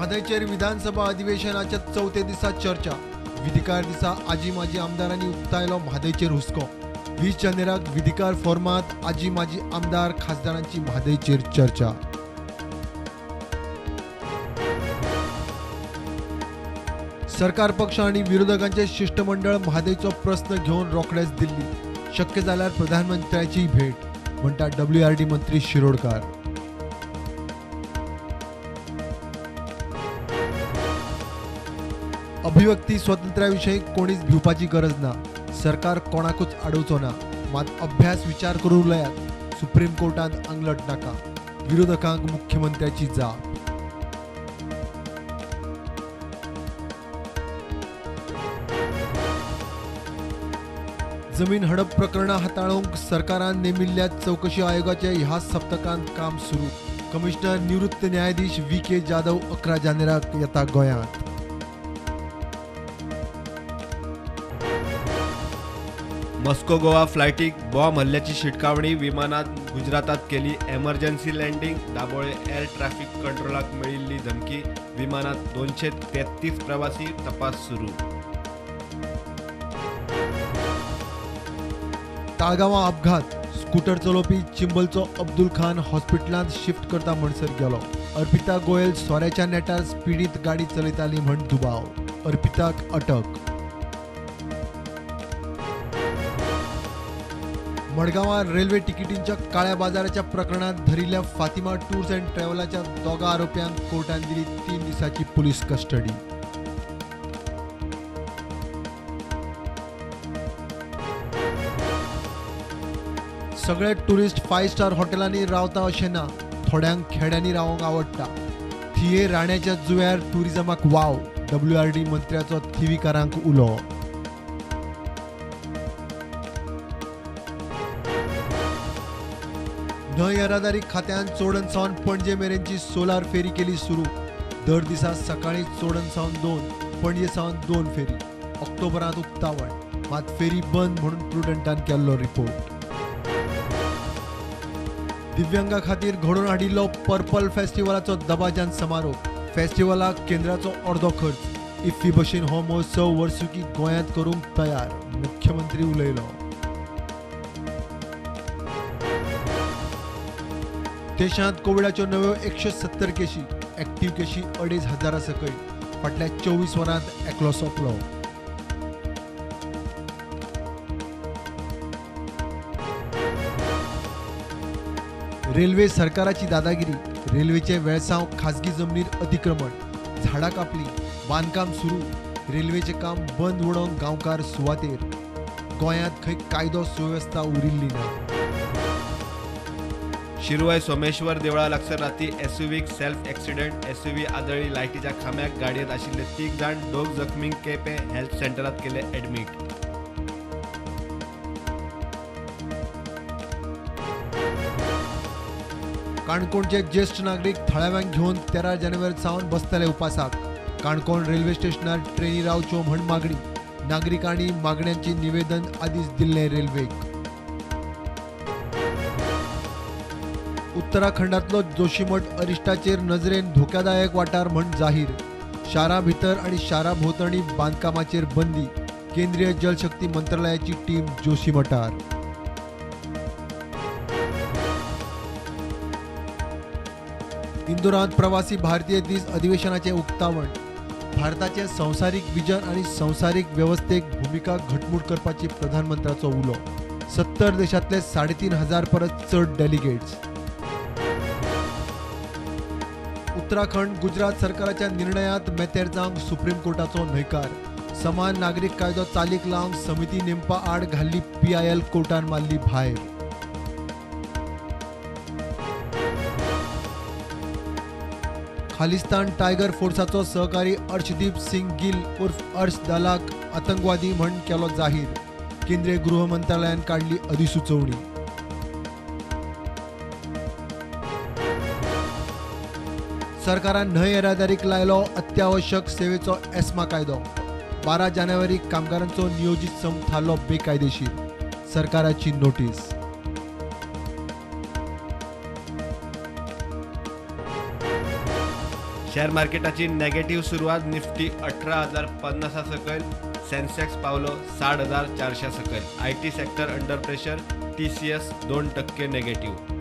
म्हादयचेर विधानसभा अधिवेशनाच्या चवथे दिसा चर्चा. विधिकार दिसा आजी माजी आमदारांनी उक्तायलो म्हादयचेर हुस्को. 20 जानेराक विधिकार फॉर्मात आजी माजी आमदार खासदारांची म्हादयचेर चर्चा. सरकार पक्ष आनी विरोधकांचे शिष्टमंडळ म्हादयचो प्रस्न घेवन रोखडेच दिल्ली, शक्य जाल्यार प्रधानमंत्र्याची भेट, म्हणटा WRD मंत्री शिरोडकार. अभिव्यक्ती स्वातंत्र्याविषयी कोणीच भिवपाची गरज ना, सरकार कोणाकूच आडोवचो ना, मात अभ्यास विचार करून उलयात, सुप्रीम कोर्टांत आंगलट नाका, विरोधकांक मुख्यमंत्र्याची जाप. जमीन हडप प्रकरणां हाताळूंक सरकारान नेमिल्ल्या चवकशी आयोगाचे ह्या सप्तकांत काम सुरू. कमिशनर निवृत्त न्यायाधीश VK Jadhav 11 जानेराक येता गोंयांत. मॉस्को गोवा फ्लायटीक बॉम्ब हल्ल्याची शिटकावणी, विमानात गुजरातात केली emergency landing. Dabolim air traffic कंट्रोलाक मेळिल्ली धमकी, विमानात 233 प्रवासी, तपास सुरू. ताळगांवां अपघात, स्कूटर चलोवपी चिंबलचो अब्दुल खान हॉस्पिटलांत शिफ्ट करता म्हणसर गेलो. अर्पिता गोयल सोऱ्याच्या नेटार स्पिडींत गाडी चलयताली म्हण दुबाव, अर्पिताक अटक. मडगांवां रेल्वे तिकिटींच्या काळ्या बाजाराच्या प्रकरणात धरिल्ल्या फातिमा टूर्स अँड ट्रॅव्हलाच्या दोगा आरोप्यांक कोर्टान दिली 3 दिसांची पुलीस कस्टडी. सगळे टुरिस्ट 5 स्टार हॉटेलांनी रावता अशें ना, थोड्यांक खेड्यांनी रावंक आवडटा. थिये राण्याच्या जुव्यार टुरिजमाक वाव, WRD मंत्र्याचो थिवीकारांक उलो. न्हंय येरादारी खात्यान चोडण सावन पणजे मेरेनची सोलार फेरी केली सुरू. दर दिसा सकाळी चोडण सावन 2, पणजे सावन 2 फेरी. ऑक्टोबरांत उक्तावण, मात फेरी बंद म्हणून प्रुडंटान केल्लो रिपोर्ट. दिव्यांगा खातीर घडोवन हाडिल्लो पर्पल फेस्टिवलाचो दबाज्यान समारोप. फेस्टिवलाक केंद्राचो अर्दो खर्च. इफ्फी भशेन हो महोत्सव वर्सुकी गोंयांत करूंक तयार, मुख्यमंत्री उलयलो. देशांत कोविडाच्यो नव्यो 170 केशी, एक्टिव्ह केशी 2500 सकयल. फाटल्या 24 वरांत एकलो सोंपलो. रेल्वे सरकाराची दादागिरी, रेल्वेचे वेळसांव खाजगी जमनीर अतिक्रमण, झाडां कापली, बांदकाम सुरू, रेल्वेचें काम बंद उडोवंक गांवकार सुवातेर. गोंयांत खंय कायदो सुवेवस्था उरिल्ली ना. शिरवय सोमेश्वर देवळा लागसर राती एसयूव्हीक सेल्फ एक्सिडेंट, एसयूव्ही आदळी लायटीच्या खांब्याक, गाडयेंत आशिल्ले 3 जाण, 2 जखमींक केपें हेल्थ सेंटरांत केले ॲडमीट. काणकोणचे ज्येष्ठ नागरीक थळाव्यांक घेवन 13 जानेवारी सावन बसतले उपासाक. काणकोण रेल्वे स्टेशनार ट्रेनी रावच्यो म्हण मागणी, नागरिकांनी मागण्यांची निवेदन आदींच दिल्लें रेल्वेक. उत्तराखंडातलो जोशीमठ अरिश्टाचेर नजरेन धोक्यादायक वाठार म्हण जाहीर. शारां भितर आनी शारा भोंवतणी बांदकामाचेर बंदी. केंद्रीय जलशक्ती मंत्रालयाची टीम जोशीमठार. इंदोरांत प्रवासी भारतीय दीस अधिवेशनाचें उक्तावण. भारताचें संवसारीक विजन आनी संवसारीक वेवस्थेक भुमिका घटमूट करपाची प्रधानमंत्र्याचो उलो. 70 देशांतले 3500 परस चड डेलिगेट्स. उत्तराखंड गुजरात सरकाराच्या निर्णयांत मेतेर जावंक सुप्रीम कोर्टाचो न्हयकार. समान नागरीक कायदो चालीक लावंक समिती नेमपा आड घाल्ली PIL कोर्टान मारली भायर. खालिस्तान टायगर फोर्साचो सहकारी अर्शदीप सिंग गिल उर्फ अर्श दलाक आतंकवादी म्हण केलो जाहीर. केंद्रीय गृह मंत्रालयान काडली अधिसुचोवणी. सरकारान न्हंय येरादारीक लायलो अत्यावश्यक सेवेचो एस्मा कायदो. 12 जानेवारी कामगारांचो नियोजीत संप थारलो बेकायदेशीर. सरकाराची नोटीस. शेअर मार्केटाची नेगेटिव्ह सुरवात. निफ्टी 18,050 सकयल, सेन्सेक्स पावलो 60,400 सकयल. IT sector under pressure, TCS 2% negative.